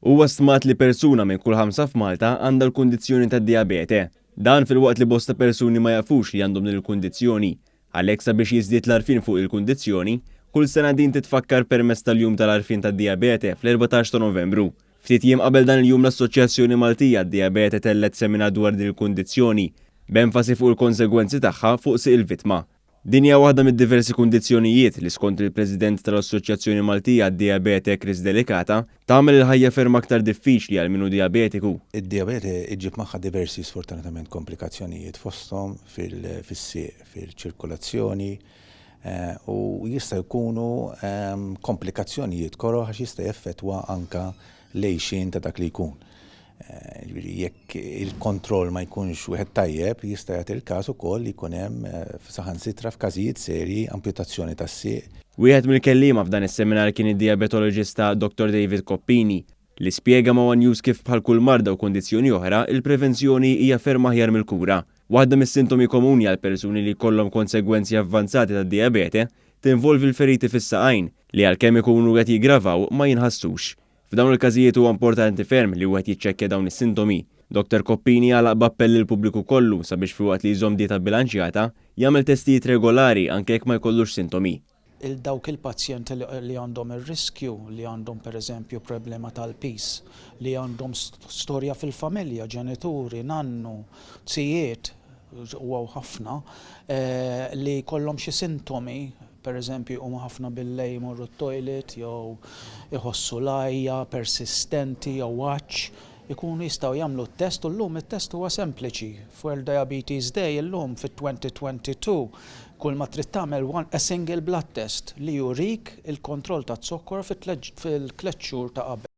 Huwa stmat li persuna minn kull ħamsa f'Malta għandha l-kundizzjoni tad-dijabete. Dan filwaqt li bosta persuni ma jafux li għandhom din il-kundizzjoni. Għalhekk sabiex jiżdied l-għarfien fuq il-kundizzjoni, kull sena din titfakkar permezz tal-Jum tal-Għarfien tad-Dijabete fl-14 ta' Novembru. Ftit jiem qabel dan il-jum l-Assoċjazzjoni Maltija għad-Dijabete tellgħet seminar dwar din il-kundizzjoni, b'enfasi fuq il-konsegwenzi tagħha fuq sieq il-vittma. Din hija waħda mid-diversi kundizzjonijiet li skont il-President tal-Assoċjazzjoni Maltija għad-Dijabete Chris Delicata, tagħmel il-ħajja ferm aktar diffiċli għal min hu dijabetiku. Id-dijabete iġġib magħha diversi sfortunatament komplikazzjonijiet fosthom fis-sieq, fil-ċirkolazzjoni u jista' jkunu komplikazzjonijiet koroh għax jista' jeffettwa anke l-għixien ta' dak li jkun. Jiġifieri jekk il-kontroll ma jkunx wieħed tajjeb, jista' jagħti l-każ ukoll li jkun hemm saħansitra f'każijiet serji amputazzjoni tas-sieq. Wieħed mill-kelliema f'dan is-seminar kien id-dijabetoloġista Dottor David Coppini, li spjega ma' one News kif bħal kull marda u kundizzjoni oħra, il-prevenzjoni hija ferm aħjar mill-kura. Waħda mis-sintomi komuni għal persuni li jkollhom konsegwenzi avvanzati tad-dijabete tinvolvi l-feriti fis-saqajn, li għalkemm ikunu qed jiggravaw ma jinħassux. F'dawn il-każijiet huwa importanti ferm li wieħed jiċċekkja dawn is-sintomi. Dottor Coppini għalaq b'appell lill-pubbliku kollu sabiex filwaqt li jżomm dieta bbilanċjata, jagħmel testijiet regolari anke jekk ma jkollux sintomi. Il dawk il-pazjenti li għandhom ir-riskju, li għandhom pereżempju problema tal-piż, li għandhom storja fil-familja, ġenituri, nannu, zijiet, u hawn ħafna, li jkollhom xi sintomi, pereżempju jqumu ħafna bil-lejl jmorru t-toilet jew iħossu l-għajja persistenti jew għatx, ikunu jistgħu jagħmlu t-test u llum it-test huwa sempliċi. F'World Diabetes Day illum fit-2022 kull ma trid tagħmel one a single blood test li jurik il-kontroll taz-zokkor fil-tlett xhur ta' qabel.